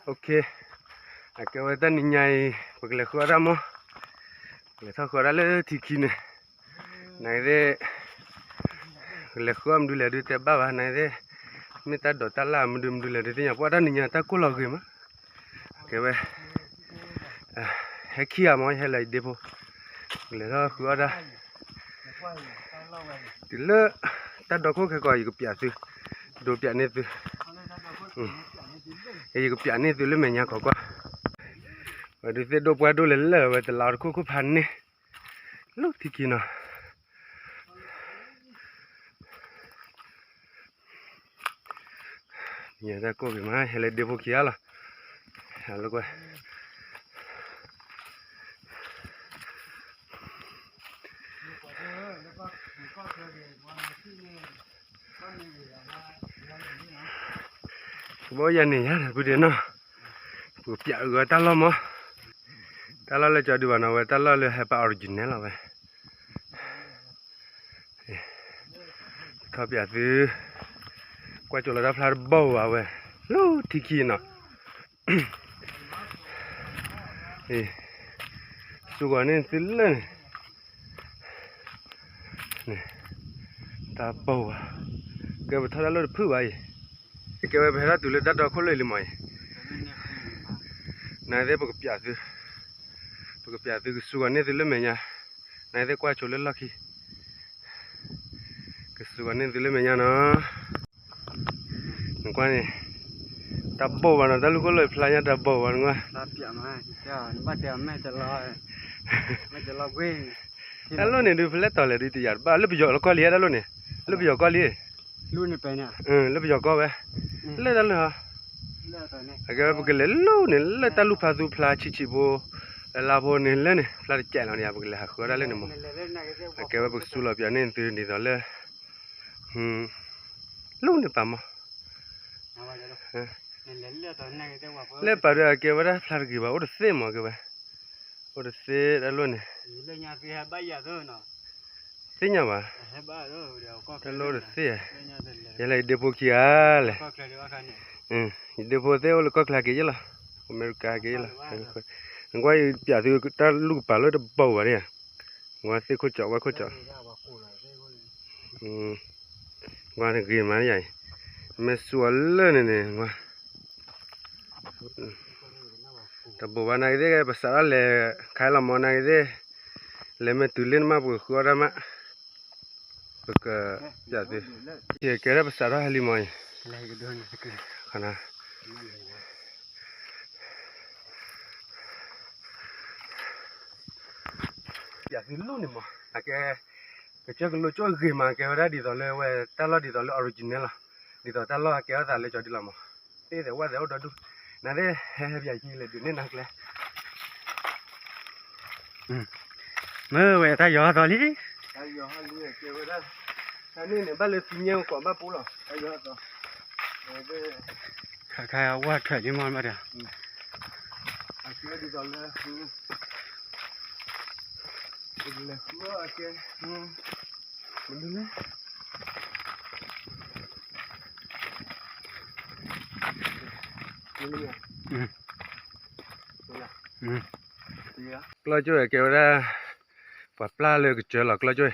Okay, အကဲဝဲတၢ်နံၤညါအံၤ ပကလဲၤဃုအီၣ်တၢ်မီၢ်, လဲၤထီၣ်ဃုအီၣ်တၢ်လၢထံခံန့ၣ်, နသ့ၣ် လဲၤဃုအီၣ်မနုၤလဲၣ်ဒုးတဲဘၣ်ဘၣ်, နသ့ၣ် မ့ၢ်တၢ်ဒိးတၢ်လၢ်မနုၤမနုၤလဲၣ်ဒုးသ့ၣ်ညါ, ပှၤတၢ်နံၤညါတၢ်ကိၢ်လီၤဂ့ၤမး, ကဲဝဲ ဟဲခံဂၤမး ယဟဲလၢယဒ့ဖိ, လဲၤထီၣ်ဃုအီၣ်တၢ် တုၤလၢ တၢ်ဒီခိၣ်ခဲကီး ယကပျးသု, ဒိးပျးန့ၢ်သု, ယကပျးန့ၢ်သုလၢမဲာ်ညါကီးကွၢ်, ဝဲဒုးသ့ၣ်ဒိၣ်ပှၢ်ဒိၣ်လဲၤလၢာ်ဝဲတလးတခိၣ်ခိၣ်ဖးန့ၣ်, လီၢ်ထံခံနီၤ နံၤညါတၢ်ကိၢ်ဂ့ၤမး ဟဲလၢဒ့ဖိခံဂၤလီၤ, ဟဲလၢကွၢ် ကဘီယၤန့ၣ်ယၤ ဖုဒ့နီၤ, ပကပျးဂီၤတၢ်လီၢ်မး, တၢ်လီၢ်လၢကၠီဒုးဘၣ်နီၤ ဝဲတၢ်လီၢ်လၢဟဲပာ် original လီၤဝဲ ထီၣ်ပျးသု, ကွၢ်ကၠိလီၤတၢ်ဖျါတဘီဘၣ်ဝဲ, လီၢ်ထံခံနီၤ, စူးဂီၤန့ၢ်သုလၢန့ၣ်, တၢ်ဘီဘၣ်, ကဲပထီၣ်တၢ်လီၢ်တဖုဘၣ်အံၤ, ကဲဝဲပဟဲထီၣ်တုၤလၢတၢ်ဒီခိၣ်လၢအံၤလံမးအံၤ, နသ့ၣ်ပကပျးသု, ပကပျးသုကစူးဂီၤန့ၢ်သုလၢမဲာ်ညါ, နသ့ၣ်ကွၢ်ကၠိလၢလီၢ်ခံ ကစူးဂီၤန့ၢ်သုလၢမဲာ်ညါနီၤ, နကွၢ်န့ၣ်, တၢ်ဘီဘၣ်နီၤ တၢ်လူၢ်ခိၣ်လီၢ်ဖျါညါတၢ်ဘီဘၣ်နကွၢ်, တၢ်လီၢ်န့ၣ်ဒုးဖဲလဲၣ်တီၤလဲၣ်ဒုးတယာ်တဘၣ် လၢပယီၤကီၢ်လံဧါတၢ်လီၢ်န့ၣ်, လၢပယီၤကီၢ်လံ, လၢပယီၤကီၢ်ဝဲ, လၢတၢ်လီၢ်ဟီ အကဲဝဲပကလဲၤလူၢ်န့ၣ် လၢတၢ်လူၢ်ဖျါသူဖျါဆံးဆံးဖိ, လၢလါဖိန့ၣ်လၢန့ၣ် ဖျါတကဲးလီၤန့ၣ် ပကလဲၤဟးဃုအီၣ်တၢ်လၢန့ၣ်မး, အကဲဝဲပကစူးလီၤပျးန့ၢ်သုဒ်သိးလၢ, လူၢ်န့ၣ်ပာ်မး, လၢပာ်ဒုးအကဲဝဲဒၣ်ဖျါတဂ့ၤဘၣ် အိၣ်တသ့မးကဲဝဲ, အိၣ်တသ့တၢ်လီၢ်န့ၣ်, သ့ၣ်ညါဘၣ်, တၢ်လီၢ်အိၣ်တသ့, ယလဲၤယဒ့ဖိခံဂၤလဲၣ်, ယဒ့ဖိသ့ၣ်အိၣ်လၢကီၢ်ချၢက့ၤယဲလီၤ, အမဲရကၤက့ၤယဲလီၤ, နကွၢ်ယပျးသုတၢ်လူၢ်ကပၤလၢတဘီဘၣ်န့ၣ်, နကွၢ်သ့ၣ်ခိၣ်ကၠီဝဲခိၣ်ကၠီ ကွၢ်တဂ့ၤမးယၤအံၤ, မ့ၢ်စူးအီၤလၢန့ၣ်န့ၣ်, တဘိးဘၣ်နာ်က့ၤသ့ၣ် ပစးထီၣ်လဲၤခါလီၤမးနာ်က့ၤသ့ၣ်, လဲၤမ့ၢ်တုၤလ့ၣ်နမး ပကဃုအီၣ်တၢ်မး, ပကပျးသု, ယကဲဒၣ်ပစးထီၣ်ဟဲလံမးအံၤ, ပျးသုလူၢ်န့ၣ်မး, အကဲ, ကစၢၢ်ကလိကၠိဂ့ၤမး ကဲဝဲဒၣ်ဒ်သိးလၢဝဲတၢ်လီၢ်ဒ်သိးလၢ original လီၤ, ဒ်သိးတၢ်လီၢ်အကဲထီၣ်သးလၢကၠီဒုလီၤမး, သ့ၣ်သဲးဝဲသဲးအိၣ်ဒီဒူၣ်, နသ့ၣ်ဟဲဟဲပျးယံၤလဲၤဒုးန့ၢ်နၤကျဲ မ့ၢ်ဝဲတၢ်ယီၤဟီၣ်သီလံ, တၢ်ယီၤဟီၣ်လံ ကဲဝဲဒၣ်, တၢ်န့ၣ်န့ၣ် ဘၣ်လၢသံညဲကွီးဘၣ်ပူၤလီၤ တၢ်ယီၤဟီၣ်သီ, ခါခါဝၢ်ထွဲးလံမးမးဒီး, အကဲဒ်သိးလၢ, လဲၤဃုအီၣ်အကဲ, မနုၤလဲၣ် ကျီၢ်ကၠိအကဲဝဲဒၣ်, ပှၤပျၢ်လၢကစၢၢ်လီၤ ကျီၢ်ကၠိ,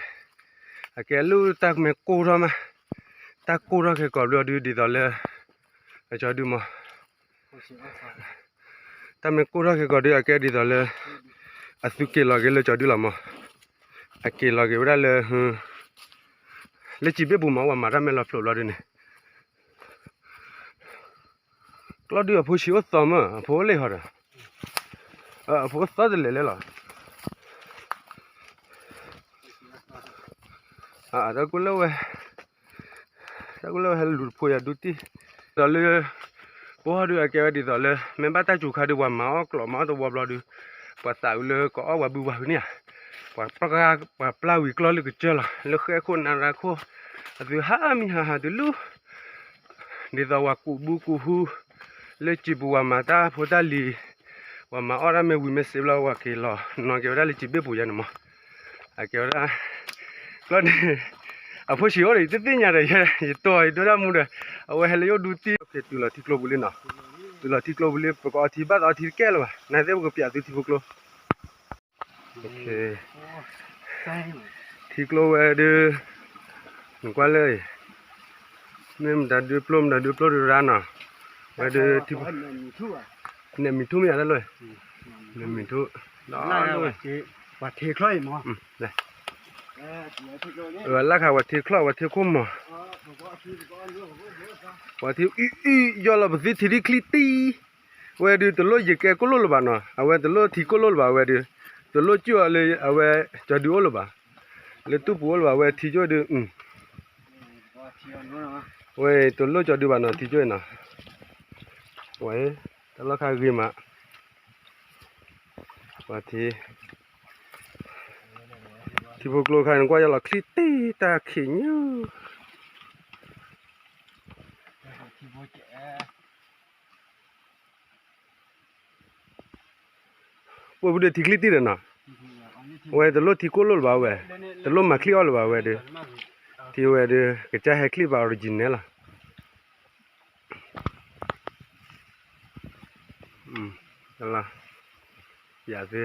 အကဲလူၢ်တၢ်မ့ၢ်ကိၢ်ထီၣ်မး, တၢ်ကိၢ်ထီၣ်ခဲကိးဘျီဒုးဒ်သိးလၢ, အကၠီဒုမး တၢ်မ့ၢ်ကိၢ်ထီၣ်ခဲကိးဒုး အကဲဒ်သိးလၢ အသုက့ၤလီၤက့ၤလၢကၠီဒုလီၤမး, အက့ၤလီၤက့ၤဝဲဒၣ်လၢ, လၢစံးဘ့ၣ်ပူၤမး ပှၤမၤတၢ်မ့ၢ်လီၤဖျိးဘျီဒုန့ၣ်, ကျီၢ်ဒုအဖိဆံးအိၣ်သီမး အဖိအိၣ်လၢဟီဒီး, အဖိအိၣ်သီတလဲၤလဲၣ်လီၤ, တၢ်ကူၣ်လၢဝဲ တၢ်ကူၣ်လၢဝဲဟဲလူၤတဖိယၤဒူတံၢ်, ဒ်သိးလၢ, ပဟီၣ်ဒုးအကဲဝဲဒ်သိးလၢ မ့ၢ်ဘၣ်တၢ်စူၤခါဒုး ပှၤမၤအီၣ်ကျိးမၤအီၣ်တဝီဘျီဒုး, ပှၤသးအုးလၢကအီၣ်ဝဲဘုဝဲဖုန့ၣ်ဧါ, ပှၤပျၢ်ဝံၤကျီၢ်လၢကစၢၢ်လီၤ လၢဃဲခိၣ်နရၢခိၣ်, အသုဟးမံဟးဟးတုၤလၢ ဒ်သိးပှၤကူးဘုကူးဟု, လၢစံးပူၤပှၤမၤတၢ်ဖိတၢ်လံၤ, ပှၤမၤအီၣ်တၢ်မ့ၢ်ဝံၤမ့ၢ်စ့းဘျီ ပှၤက့ၤလီၤနီၤက့ၤဝဲဒၣ်လၢစံးဘ့ၣ်ပူၤယါန့ၣ်မး, အကဲဝဲဒၣ်, ကျီၢ်န့ၣ်, အဖိဆံးအိၣ်ဒီး ယတသ့ၣ်ညါဒီး ယတိၢ်ယဒိၣ်တၢ်မူဒီး, အဝဲဟဲလၢယအိၣ်ဒူတံၢ် က့ၤတုၤလီၤထံကျိပူၤလံနီၤ, တုၤလီၤထံကျိပူၤလံ ပကအီထံဘၣ်သးအီထံတကဲလၢၤဘၣ် နာ်သက့ပကပျးသုထံဖိကျိ ထံကျိဝဲဒုး နကွၢ်လၢ မ့ၢ်မတၤဒုးပျိမတၤဒုးပျိဒုးရါနီၤ ဝဲဒုး နဲၣ်မံၤထူၣ်မ့ၢ်ယၤတၢ်လီၢ် နဲၣ်မံၤထူၣ် ပှၤထံချီၣ်အံၤမး လၢခါပှၤထံချီၣ်ပှၤထံခိၣ်မး ပှၤထံအံၣ်အံၣ်ယီၢ်လီၤ ပသုထံဒ်ချံတံၢ် ဝဲဒုးတလိၣ်ယကဲကိၣ်လိၣ်လၢၤဘၣ်နီၤ အဝဲတလိၣ်ထံကိၣ်လိၣ်လၢၤဘၣ် အဝဲဒုး တလိၣ်ကၠိၣ်အီၤလၢအဝဲ ကၠီၤဒုးအိၣ်လၢၤဘၣ် လၢတူၢ်ပူၤအိၣ်လၢၤဘၣ် အဝဲထံကၠိၣ်ဒုး ဝဲတလိၣ်ကၠီၤဒုးဘၣ်နီၤ ထံကၠိၣ်အံၤနီၤ ဝဲ တၢ်လီၢ်ခါဂ့ၤမး ပှၤထံ ထံဖိကျိခါန့ၣ် ကွၢ်ယလီၤချံတံၢ်တၢ်ခံးညူ ပှၤပဒုးထံချံတံၢ်ဒီးနီၤ ဝဲတလိၣ်ထံကိၣ်လိၣ်လၢၤဘၣ်ဝဲ တလိၣ်မၤချံအီၣ်လၢၤဘၣ်ဝဲဒုး ထံဝဲဒုး ကစၢ်ဟဲချံဘၣ် original လီၤ လီၤ ပျးသု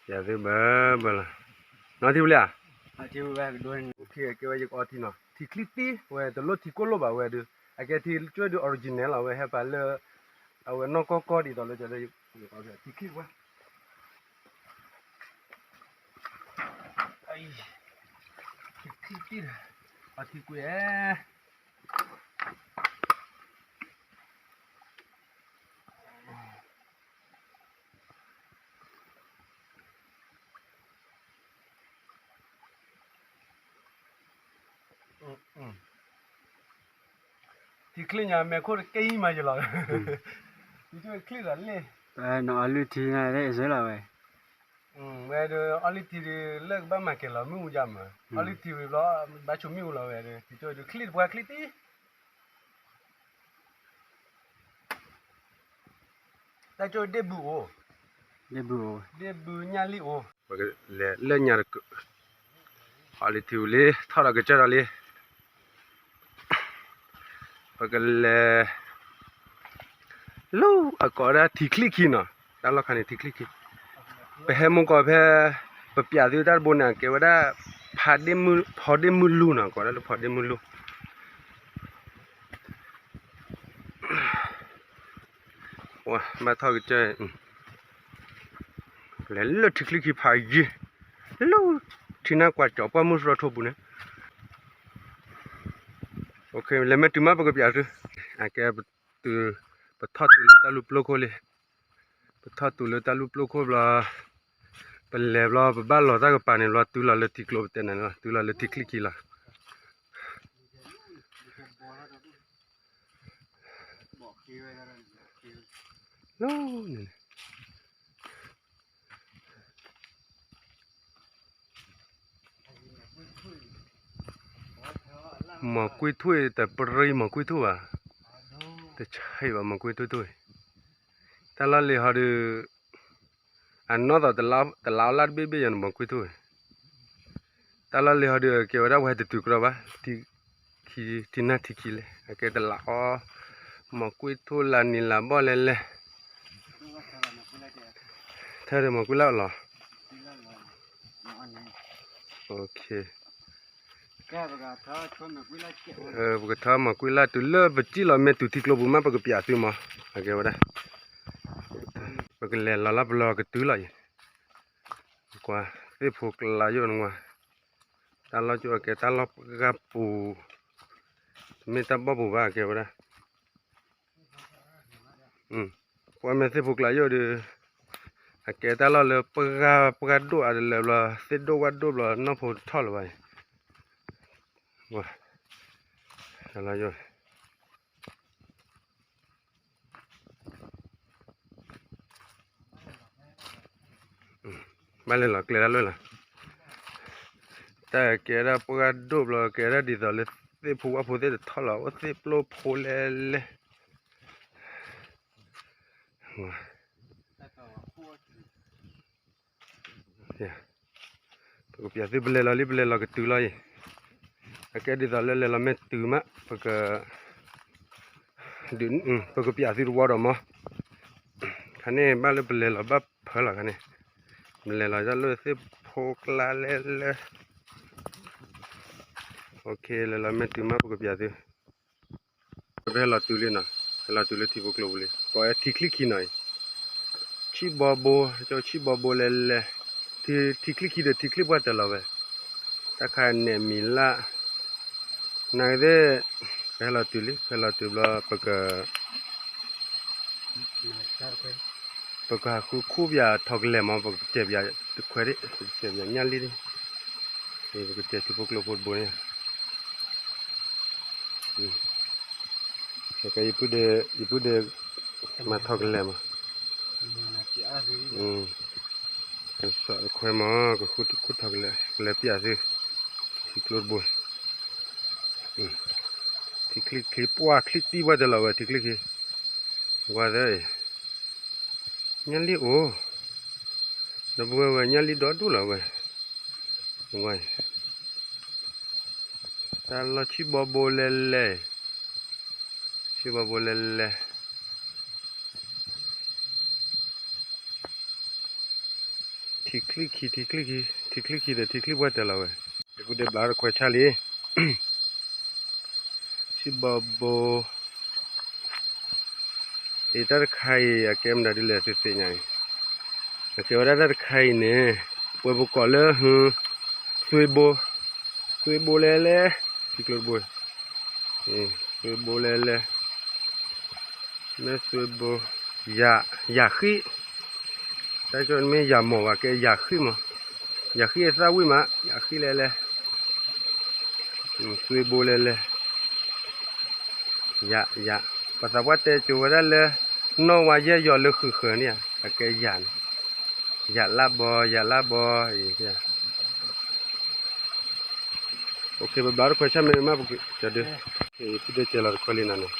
ပျးသုဘၣ်ဘၣ်လီၤ နီၤထံဝဲလံဧါ ကဲဝဲယကအီထံနီၤ ထံချံတံၢ် ဝဲတလိၣ်ထံကိၣ်လိၣ်ဘၣ်ဝဲဒုး အကဲထံကၠိၣ်ဒုး original လီၤ ဝဲဟဲပာ်လၢ အဝဲနီၢ်ကီၢ်ကီၢ်ဒ်သိးလၢ ထံချံဝဲ ထံချံတံၢ် အထံကွံာ် ထံချံညါမဲာ်ခိၣ်တကဲအံၤမးယလီၤ ထံချံဒီးလ့ၣ် နအီလုၢ်ထံန့ၣ်လၢအစၢလီၤဝဲ ဝဲဒုး အီလုၢ်ထံဒုး လၢကဘၣ်မၤကဲၤလီၤမ့ၣ်အူယါမး အီလုၢ်ထံဝံၤဘျီ ဘၣ်ဆိမ့ၣ်အူလီၤဝဲဒုး ထံကၠိဒုး ချံတပှၢ်ချံတံၢ် တၢ်ကၠိဒ့ၣ်ဘုအိၣ် ဒ့ၣ်ဘုညၣ်လံၣ်အိၣ် ပကလဲၤလၢညါတက အီလုၢ်ထံဝံၤလံ ထီၣ်ဒီးကစၢၢ်ဒီးလံ ပကလဲၤ လၢအကိးဝဲဒၣ်ထံချံခံနီၤ တၢ်လီၢ်ခါန့ၣ်ထံချံခံ ပဟဲမုၢ်ကီၢ်ဖဲ ပပျးသုတၢ်တဘိန့ၣ် ကဲဝဲဒၣ် ဖးဒ့ၣ်မုၢ် ဖီဒ့ၣ်မုၢ်လူနီၤ ကိးဒၣ်လၢဖီဒ့ၣ်မုၢ်လူ ဘၣ်ထီၣ်ကစၢၢ် လဲၤလၢထံချံခံဖးယံၤ လၢထံနၢ်ကွၢ်ကၠီၤပှၢ်မုၢ်သရီထိပူၤန့ၣ် လဲၤမ့ၢ်တုၤမးပကပျးသု အကဲ ပထီၣ်တုၤလၢတၢ်လူၢ်ပျိခိၣ်လံ ပထီၣ်တုၤလၢတၢ်လူၢ်ပျိခိၣ်ဘျီ ပလဲၤဘျီ ပဘၣ်လီၤတၢ်ကပၤန့ၣ်ဘျီ တုၤလီၤလၢထံကျိပတဲနၤန့ၣ် တုၤလီၤလၢထံချံခံလီၤ လီၤန့ၣ် မီၤကွံထူၣ်အံၤ တပရံမီၤကွံထူၣ်ဘၣ်, တဆံးဘၣ် မီၤကွံထူၣ်တအိၣ်အံၤ, တၢ်လီၢ်လံဟီဒုး အနီၢ်သိးတလးအီၣ်လၢ်တဘ့ၣ်ဘ့ၣ်ယၤန့ၣ် မီၤကွံထူၣ်အံၤ, တၢ်လီၢ်လံဟီဒုး ကဲဝဲဒၣ်ပှၤဟဲတတုၤကြီဘၣ်, ထံနၢ်ထံခံလဲၣ် အကဲတလးအီၣ်, မီၤကွံထူၣ်လၢနံၤလၢဘီၣ်လဲၣ်လဲၣ် ထဲဒီးမီၤကွံလၢ်လီၤ, ပကထီမီၤကွံလၢ်တုၤလၢပစံၣ်လီၤမ့ၢ်တုၤထံကျိပူၤမး ပကပျးသုမး, အကဲဝဲဒၣ် ပကလဲၤလီၤလၢပလီၢ်ကတုၤလီၤအံၤ, ကွၢ် သ့ၣ်ဖိကျါယိၣ်နကွၢ်, တၢ်လီၢ်ကၠိအကဲတၢ်လီၢ်ပှၢ်ပူၤ, တမ့ၢ်တၢ်ဘီၣ်ပူၤဘၣ် အကဲဝဲဒၣ် ပှၤမ့ၢ်သ့ၣ်ဖိကျါယိၣ်ဒီး အကဲတၢ်လီၢ်လၢပှၢ်ပှၢ်ဒိၣ်အါတလၢဘျီ သ့ၣ်ဒိၣ်ဝၣ်ဒိၣ်ဘျီ နီၢ်ဖိတထီၣ်လၢၤဘၣ်အံၤ, ဘၣ်လဲၤလီၤကျဲဒၣ်လၢလီၤ, တၢ်ကဲဒၣ်ပှၢ်ဒိၣ်ဘျီ ကဲဒၣ်ဒ်သိးလၢသ့ၣ်ဖိဝၣ်ဖိသ့ၣ်တထီၣ်လီၤ အိၣ်သ့ၣ်ပျိဖိလဲၣ်လဲၣ် ပကပျးသုပလဲၤလီၤလံ ပလဲၤလီၤကတုၤလီၤအံၤ, အကဲဒ်သိးလၢလဲၤလီၤမ့ၢ်တုၤမး ပက ဒုး ပကပျးသုတဝီဒီးမး, ခါန့ၣ်ဘၣ်လၢပလဲၤလီၤဘၣ်ဖၢလီၤခါန့ၣ်, ပလဲၤလီၤတၢ်လၢသ့ၣ်ဖိကျါလဲၣ်လဲၣ်, လဲၤလီၤမ့ၢ်တုၤမးပကပျးသု, ပဟဲလီၤတုၤလံနီၤ, ဟဲလီၤတုၤလၢထံဖိကျိပူၤလံ, ကိးဝဲထံချံၣ်ခံနီၤအံၤ, ဆံၣ်ဘီဘိ, ကၠီဆံၣ်ဘီဘိလဲၣ်လဲၣ်, ထံချံၣ်ခံဒီးထံချံၣ်ပှၢ်တၢၢ်လီၤဝဲ, တၢ်ခါန့ၣ်မံၤလၢ် နာ်က့သ့ၣ်, ပဟဲလီၤတုၤလံ, ပဟဲလီၤတုၤဘျီ ပက ပကဟးဃုခူၣ်ပၠးထီၣ်ကလဲာ်မး, ပကတဲာ်ပၠးတခွဲးဒၣ်, ပကတဲာ်ပၠးညၣ်လံၣ်ဒၣ်, ပကတဲာ်ထံဖိကျိဖိတဘိန့ၣ်, ယပုၢ်ဒီး ယပုၢ်ဒီး မၤထီၣ်ကလဲာ်မး, ကစီၣ်တခွဲးမး ကဃုခူၣ်ထီၣ်ကလဲာ်, ကလဲၤပၠးသု, ထံကျိတဘိ ထံချံၣ်ချံပှၢ် ချံၣ်တံၢ်ပှၢ်တၢၢ်လီၤဝဲ ထံချံၣ်ခံ, ဝဲသ့ၣ်, ညၣ်လံၣ်အိၣ်, ဒီပုၢ်ဝဲၢ်ဝဲ ညၣ်လံၣ်ဒီဒူၣ်လီၤဝဲ, ဝဲ, တၢ်လီၢ်ဆံၣ်ဘီဘိလဲၣ်လဲၣ်, ဆံၣ်ဘီဘိလဲၣ်လဲၣ် ထံချံၣ်ခံ ထံချံၣ်ခံ, ထံချံၣ်ခံဒီးထံချံၣ်ပှၢ်တၢၢ်လီၤဝဲ, ယပုၢ်ဒီးဘျးတခွဲးဆၣ်လံ, ဆံၣ်ဘီဘိ, အံၤတၢ်တခါအံၤ အကဲမနုၤဒ်လဲၣ်သ့ၣ်သ့ၣ်ညါအံၤ, အကဲဝဲဒၣ်တၢ်တခါအံၤန့ၣ်, ပှဲၤပကိးလၢ သုးဘိ, သုးဘိလဲၣ်လဲၣ်, ထံကျိတဘိ, သုးဘိလဲၣ်လဲၣ် မ့ၢ်သုးဘိ, ယၤဃံၣ်, တၢ်ကၠီၣ်မ့ၢ်ယၤမီၢ်ဘၣ် ကဲယၤဃံၣ်မး, ယၤဃံၣ်အသၣ်ဝံၣ်မး ယၤဃံၣ်လဲၣ်လဲၣ်, သုးဘိလဲၣ်လဲၣ်, ယၤ, ပှၤသးပှၢ်တဲကၠိဝဲဒၣ်လၢ နီၢ်ဝါယဲၢ်ယီၤလၢဃုာ်ဃၢၤန့ၣ်ဧါ, အကဲယၤန့ၣ်, ယၤလၢဘီ ယၤလၢဘီအံၤ, ပဘျးတခွဲးဆၣ်မ့ၢ်မး ပကဒုး, ဖုဒဲကဲလီၤတခွဲးလံနီၤန့ၣ်,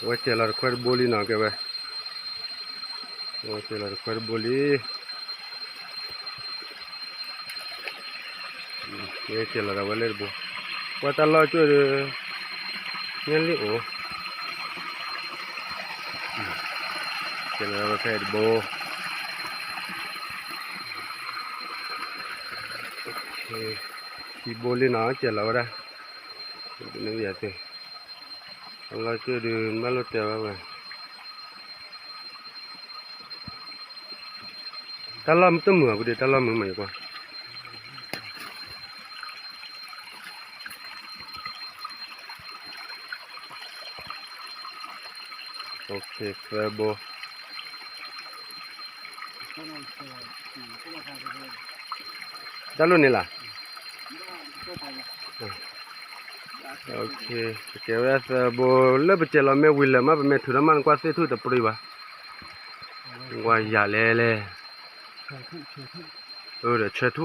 ဝဲကဲလီၤတခွဲးတဘိလံနီၤ ကဲဝဲ, ဝဲကဲလီၤတခွဲးတဘိလံ, မ့ၢ်ကဲလီၤဒၣ်ဝဲလၢတဘိ, ပှၤတၢ်လီၢ်ကၠိၣ်ဒီး, ညၣ်လံၣ်အိၣ်, ကဲလီၤဒၣ်ဝဲဖဲတဘိ, ခံဘိလံနီၤ ကဲလီၤဝဲဒၣ်, န့ၣ်ယၤသ့ၣ်, တၢ်လီၢ်ကၠိၣ်ဒီး ဘၣ်လိၣ်တဲဝဲဝဲ တၢ်လီၢ်တမုာ်အပူၤဒီး တၢ်လီၢ်မုာ်မးယကွၢ်, သၢဘိ, တၢ်လိၣ်န့ၣ်လၢ် ကဲဝဲသၢဘိ လၢပကဲလီၤမ့ၢ်ဝံၤလၢ်မး ပမဲာ်ထုးထီၣ်မး နကွၢ်သ့ၣ်ထူၣ်တပြံဘၣ်, ကွၢ်ယၤလဲၣ်လဲၣ်, ဒီးဆၢထူၣ်,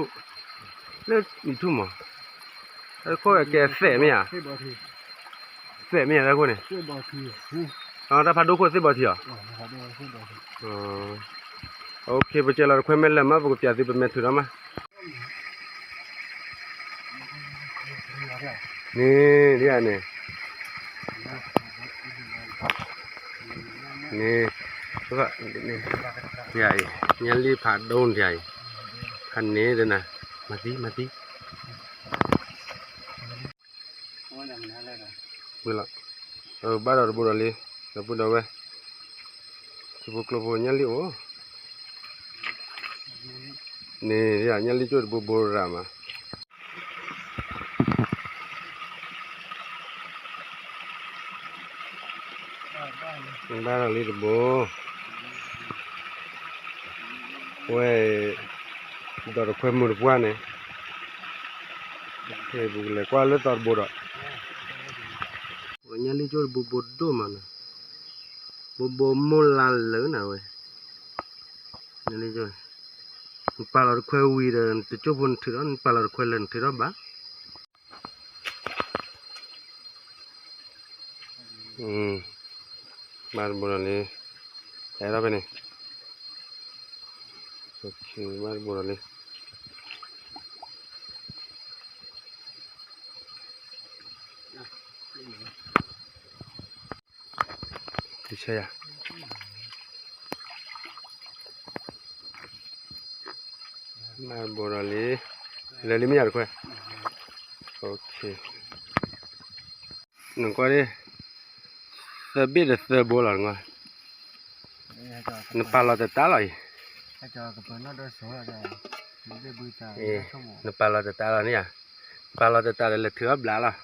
လၢမံၤထူၣ်မး, တၢ်တခိၣ်ကဲသဲးမ့ၢ်ဧါ, သဲးမ့ၢ်ဧါတၢ်ခိၣ်န့ၣ်, တၢ်ဖးဒိၣ်ခိၣ်သ့ၣ်ဘီထံဧါ, ပကဲလီၤတခွဲးမ့ၢ်လၢ်မး ပကပျးသုပမဲာ်ထုးထီၣ်မး န့ၣ် ဒ်န့ၣ်, န့ၣ်, ညၣ်လံၣ်ဖးဒိၣ်န့ၣ်, ဖးန့ၣ်ဒ်နၤ, မၤသံ မၤသံ, ဝံၤလီၤ, ဘၣ်ဒီးတဘိဒီးလံ, ဒီပုၢ်ဒီဝဲၢ်, ထံဖိကျိဖိညၣ်လံၣ်အိၣ်, န့ၣ် ညၣ်လံၣ်ကၠိၣ်တဘိဘိရၤမး ဘၣ်ဒီးလံတဘိ, ဝဲ, ဒီးတခွဲမုာ်တပှၢ်န့ၣ်, ပကလဲၤကွၢ်လၢသီတဘိဒီး, ညၣ်လံၣ်ကၠိၣ်တဘိဘိဒိၣ်မးနီၤ, ဘိဘိမိၢ်လါလၢာ်နၤဝဲ, ညၣ်လံၣ်ကၠိၣ်, နပာ်လီၤတခွဲဝံၤဒီး နတကၠိၢ်ဖိနထုးထီၣ် နပာ်လီၤတခွဲလၢာ်နထုးထီၣ်ဘၣ် မၤတဘိဒီးလံ, ဟဲထီၣ်ဖဲန့ၣ်, မၤတဘိဒီးလံ. မၤတဘိဒီးလံ, လဲၤလံမ့ၢ်ယၤတခွဲ, နကွၢ်ဒ်, သၢဘ့ၣ်ဒီးသၢဘိလီၤနကွၢ်, နပာ်လီၤတတၢ်လီၤအံၤ, နပာ်လီၤတတၢ်လီၤန့ၣ်ဧါ, ပာ်လီၤတတၢ်ဒီးလဲၤထုးအီၣ်ဘျးလီၤ,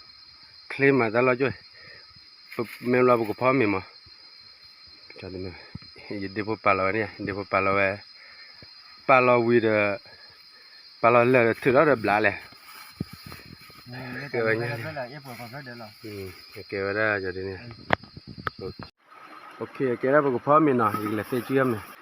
ချ့မၤတၢ်လီၤကၠိ, မ့ၢ်ဘျီပကဖီမ့ၤမး, ယဒ့ဖိပာ်လီၤဝဲန့ၣ်ဧါ, ဒ့ဖိပာ်လီၤဝဲ, ပာ်လီၤဝံၤဒီး, ပာ်လီၤလၢာ်ဒီးထုးထီၣ်ဒီးဘျးလဲၣ်, ကဲဝဲညါ, ကဲဝဲဒၣ်ယဒ်န့ၣ်, ကဲဒၣ်ပကဖီမ့ၤနီၤ, ယကလဲၤသ့ၣ်ကံအီၣ်မ့ၤ.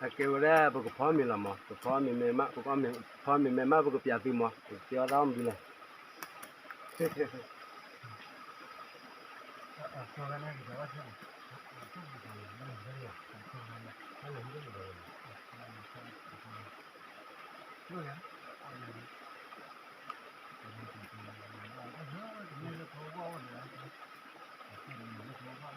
အကဲဝဲဒၣ် ပကဖီမ့ၤလီၤမး, ပကဖီမ့ၤမဲာ်မး, ပကဖီမ့ၤမဲာ်မး ပကပျးသုမး, ပကတဲအီၣ်တၢ်အီၣ်မဒုလီၤ. အကဲဝဲဒၣ် ပကဖီမ့ၤလီၤမး, ပကဖီမ့ၤမဲာ်မး, ပကပျးသုမး, ပကတဲအီၣ်တၢ်အီၣ်မဒုလီၤ.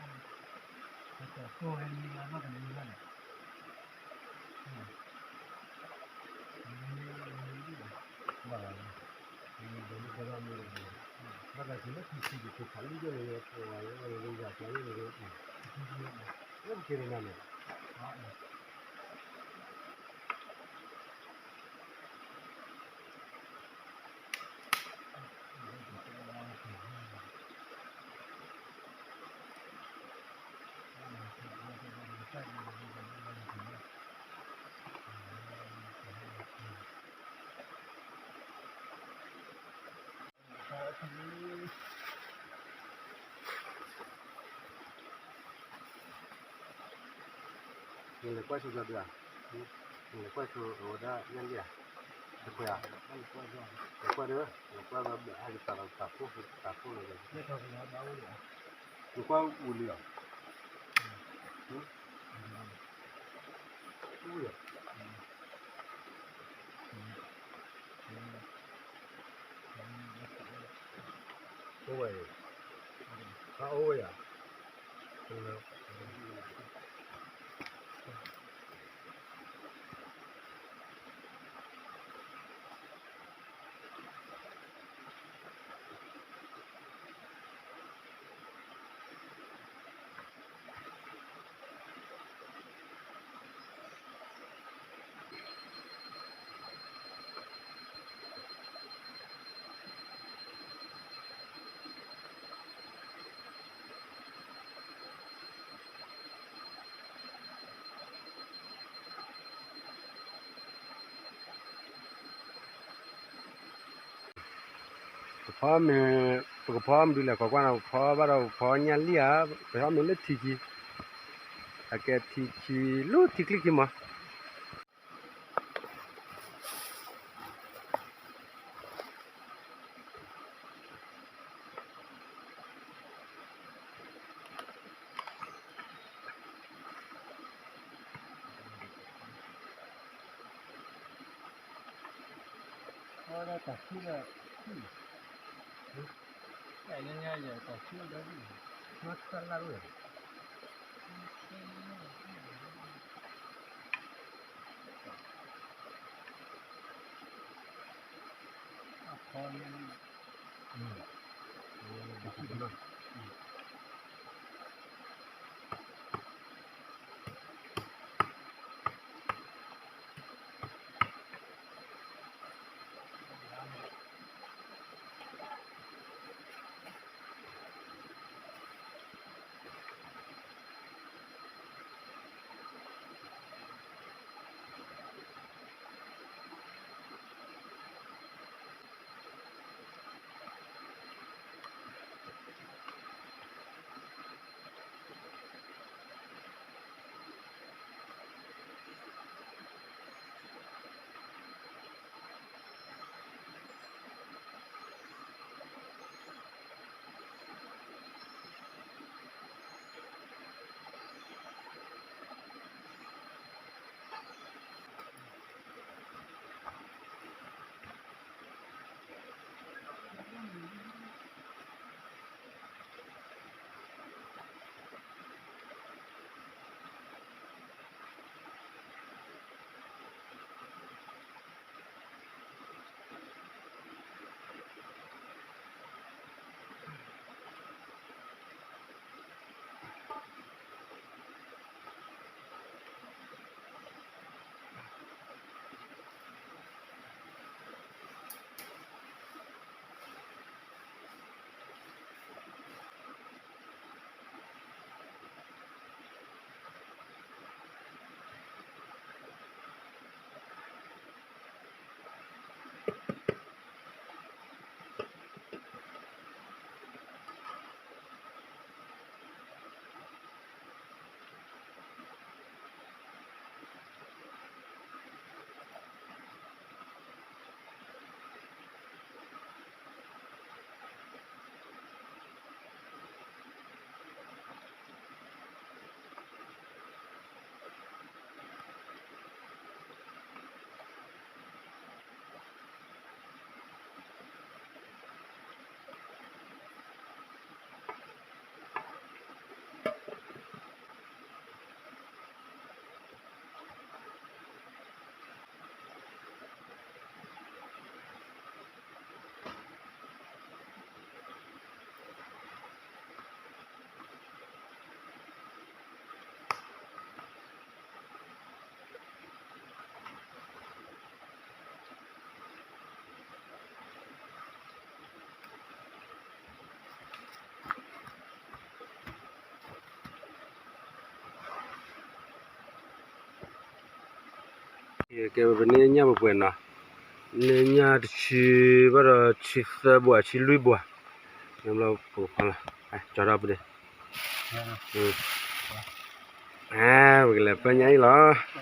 လၢခံလၢခံဆံးက့ၤခိၣ်ဖးလံကၠိန့ၣ် ပဝဲလၢယၤကျါန့ၣ် လၢပက့ၤနၤန့ၣ် နလဲၤကွၢ်ဆိဒီးဒုးဧါ, နလဲၤကွၢ်ဆိအဝဲဒၣ်ညၣ်လံဧါ, တခွဲဧါ, လဲၤကွၢ်ဒီး လဲၤကွၢ်ဒီးဘၣ်ဟဲက့ၤတၢ်လီၤတၢ်ဖိတၢ်ဖိလီၤ, နကွၢ်ဝံၤလံဧါ, ဝံၤဧါ. အိၣ်ဝဲအံၤ, အအိၣ်ဝဲယၤ. ပဖီမ့ၢ်, ပကဖီမ့ၢ်ဒုးလဲၤခိးကွၢ်နီၤ, ပဖီဘၣ်ဒီးပဖီညၣ်လံဧါ, ပဖီမ့ၢ်လၢထံခံ, အကဲထံခံ, လၢထံချံခံမး. ကဲဝဲပန့ၢ်ညၣ်ပှဲၤပှဲၤနီၤ, န့ၢ်ညၣ်တဆံဘၣ်ဒီးဆံသၢဘှဲး ဆံလွံၢ်ဘှဲး, ဘျီပကဖီလီၤ, ကၠီထီၣ်ပဒ့, ပကလဲၤပၢညၣ်အံၤလီၤ.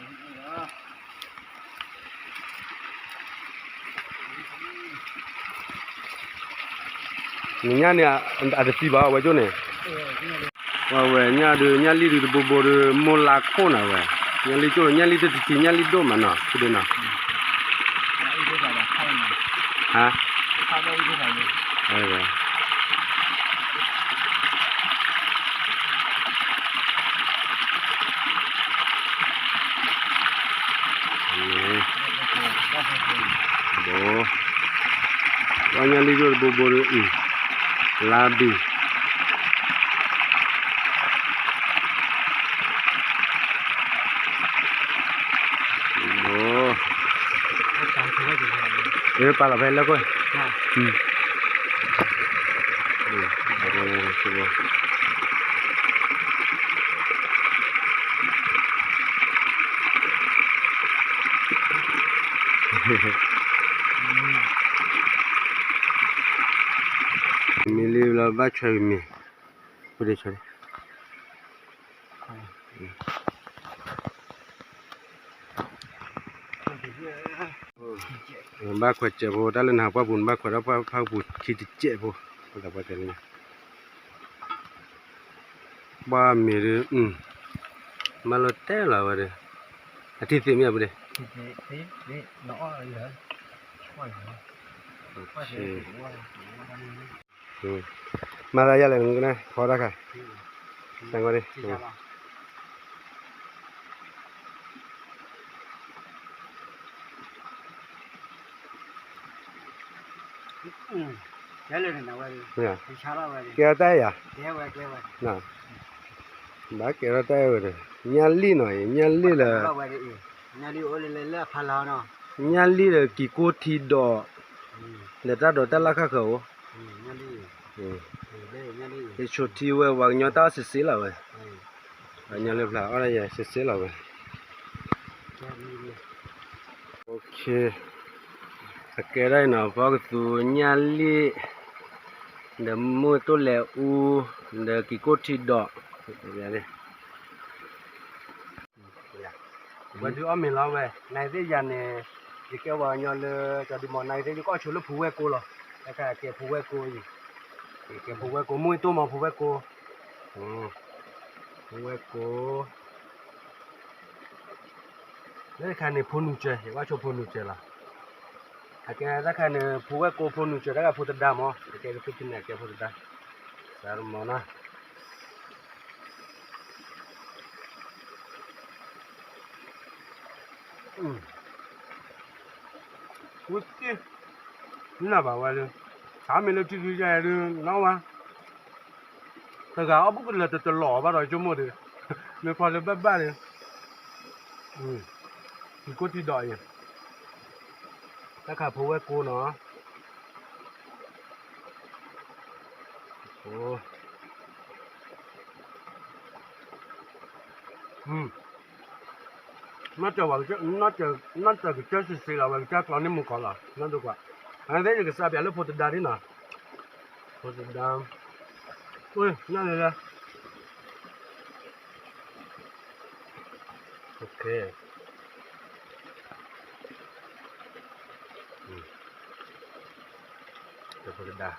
နညၣ်န့ၣ် အတသံဘၣ်ဝဲကၠိန့ၣ်, ဝဲညၣ်ဒုး ညၣ်လံၣ်ဒုးတဘိဘိဒုး မိၢ်လါခိၣ်နၤဝဲ, ညၣ်လံၣ်ကၠိလီၤ ညၣ်လံၣ်တတထံ ညၣ်လံၣ်ဒိၣ်မးနီၤ ဖုဒုးနီၤ, ဟါ ဘိ, ပှၤညၣ်လံၣ်ကၠိတဘိဘိဒုးအံၤ, လါဘ့ၣ်, ဘိ, ပာ်လီၤဖဲလၢကွၢ် မ့ၢ်လံဘျီဘၣ်ဆွဲကမ့ၢ်, ပဒ့ဆွဲ ဘၣ်ခွဲးစဲးဖိ တၢ်လၢနဟးပှၢ်ပူၤ နဘၣ်ခွဲးဒီးပှၢ်ဖၣ်ပူၤခံတစဲးဖိ, ပှၢ်သးပှၢ်တဲလၢ ပှၢ်မ့ၢ်ဒုး, ဘၣ်လိၣ်တဲလီၤဝဲဒီး, အထံၣ်သ့မ့ၢ်အပဒ့, မၤသးယၤလဲၣ် နကနၣ်ဖီတၢ်ခါ, တၢ်ဂီၢ်ဒ် ကဲအတၢ်ယၤ, ဘၣ်ကဲထီၣ်တၢ်အဲၣ်ဝဲဒီး, ညၣ်လံၣ်နီၤအံၤ ညၣ်လံၣ်လၢ, ညၣ်လံၣ်ဒီးကံၤကိၢ်ထံဒီး, ဒီးတၢ်ဒိးတၢ်လၢ်ခၣ်ဃၢၤအိၣ်, ယဆိထံဝဲ ပှၤကညီတၢ်အီၣ်စ့စ့လီၤဝဲ, ပှၤကညီလၢဖျါအီၣ်တၢ်ယၤစ့စ့လီၤဝဲ. အကဲဒၣ်အံၤနီၤ ဖီကသူညၣ်လံၣ်, ဒီးမုၢ်တိၢ်လဲၤအူ, ဒီးကံၤကိၢ်ထံဒီး, ဝဲဒုးအီၣ်မ့ၤလီၤဝဲ, နသ့ၣ်ယၤန့ၣ်, ယကဲပှၤကညီလၢ ကၠီဒုးမီၤ နသ့ၣ် ယကအီၣ်ဆိလၢဖူဝဲၢ်ကိလီၤ, တၢ်ခါကဲဖူဝဲၢ်ကိအံၤ, ကဲဖူဝဲၢ်ကိ မုၢ်တိၢ်မီၤဖူဝဲၢ်ကိ, ဖူဝဲၢ်ကိ လၢတခါန့ၣ် ဖိနူစၢၤ ယဘၣ်ဆိဖိနူစၢၤလီၤ. အကဲတၢ်ခါန့ၣ် ဖိဝဲၢ်ကိဖိနူစၢၤ တၢ်ခါဖိသဒါမး အကဲကသူဖံန့ၣ် အကဲဖိသဒါ, စးမီၤနီၤ. ဝံၤက့ၤ နၢ်ဘၣ်ဝဲလၢ ဆါမ့ၢ်လၢထံဂုၤယါဒုး နီၢ်ဝါ တဂၤအီၣ်ဘူးကလၢာ်တတလီၤဘၣ်ဒီး ကၠိမိၢ်ဒီး မ့ၢ်ဖီလၢဘၣ်ဘၣ်န့ၣ် ကံၤကိၢ်ထံဒီးအံၤ တၢ်ခါဖိဝဲၢ်ကိနီၤ. နီၢ်စၢၤဝဲ, နီၢ်စၢၤကစၢၢ်စ့စ့လီၤ ဝဲကစၢၢ်ကျီန့ၢ်မူကီးလီၤ နီၢ်ဒိကွၢ်, အဝဲသ့ၣ်ယကစးပၠးလၢဖိသဒါဒ်နီၤ, ဖိသဒါ, နၢ်လဲၣ်လဲၣ်, ဖိသဒါ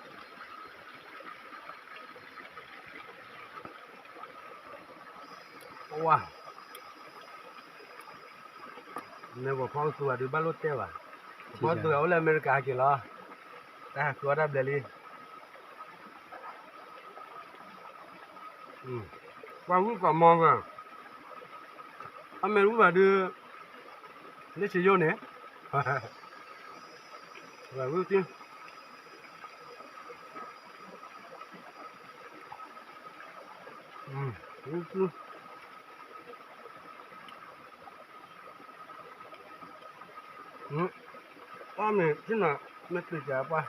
ဝါ, မ့ၢ်ပှၤဖီကသူအီၤဒုးဘၣ်လိၣ်တဲဘၣ်, ပှၤဖီကသူအီၤအိၣ်လၢအမဲရကၤဟဲက့ၤလီၤ, တၢ်ဟးသူအီၤတၢ်ဘျဲၣ်လံ, ပှၤဝံၣ်ကီးမီၤဂၤ, အမဲရကၤဒုး လၢစယိၣ်န့ၣ်, ပှၤဝံၣ်က့ၤ အီၣ်မ့ၤတနၤ မ့ၢ်တုၤစၢ်ပှၢ်,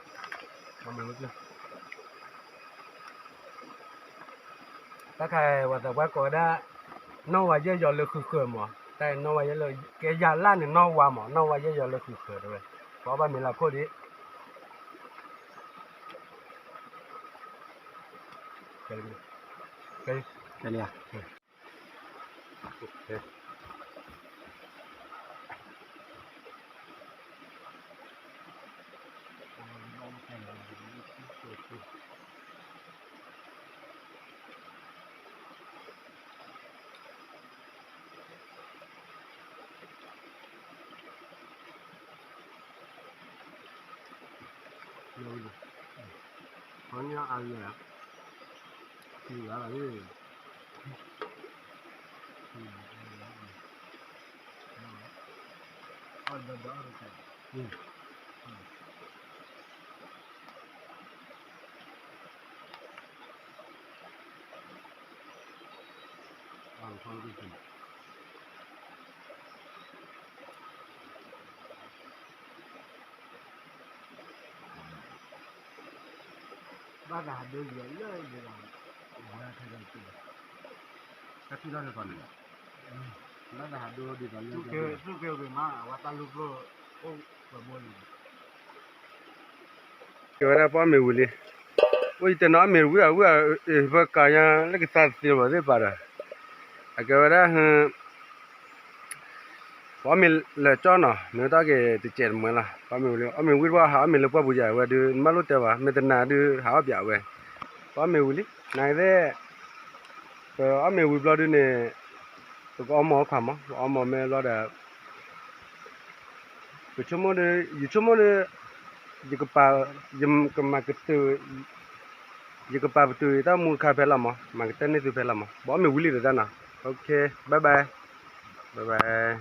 တၢ်ခါပှၤသးပှၢ်ကိးဝဲဒၣ် နီၢ်ဝၤယဲၢ်ယီၤလၢဃုာ်ဃုာ်မး တၢ်နီၣ်ဝါယဲလၢ ကဲယၤလၢ်န့ၣ်နီၣ်ဝါမး နီၣ်ဝါယဲယီၤလၢဃုာ်ဃၢၤတဲဝဲ, ပှၤအီၣ်ဘၣ်မ့ၤလၢခိၣ်ဒံး, ကဲလံ, ကဲလံ, ကဲလံ, ဘၣ်သးဟးဒိလံာ်လၢဒ်သိး, တၢ်ထံၣ်ထီၣ်န့ၣ်ကီးန့ၣ်, ဘၣ်သးဟးဒိဒ်သိးလၢ, ကဲဝဲဒၣ်ပှၤမ့ၢ်ဝံၤလံ, အိၣ်ယတဲနီၤ အီၣ်မ့ၤဝံၤအဝံၤအ, ပကၤညါလၢကသးသ့ဘၣ်သ့ၣ်ပာ်ဒီး, အကဲဝဲဒၣ် ပအီၣ်မ့ၤလၢာ်ကၠီနီၤ မ့ၢ်တၢ်က့ၤတစဲးတမှဲလီၤ ပအီၣ်မ့ၤဝံၤလံ အီၣ်မ့ၤဝံၤတဘၣ်ဟးအီၣ်မ့ၤလၢပှၢ်ပူၤယၤဝဲဒုး နဘၣ်လိၣ်တဲဘၣ် မ့ၢ်တနာ်ဒုးဟးအီၣ်ပၠးဝဲ, ပအီၣ်မ့ၤဝံၤလံ နသ့ၣ်, ပအီၣ်မ့ၤဝံၤဘျီဒုးန့ၣ်, ပကအီမီၤအခါမး ပအီမီၤမ့ၢ်ဘျီဒီး ပဆိကမိၣ်ဒီး ယဆိကမိၣ်ဒီး, ယကပာ်, ယကမၤကတၢၢ်, ယကပာ်ပတုာ်ယတၢ်မူတခါဖဲလီၤမး မၤကတၢၢ်န့ၢ်သုဖဲလီၤမး ပအီၣ်မ့ၤဝံၤလံတဒၣ်နီၤ, OK, bye bye, bye bye.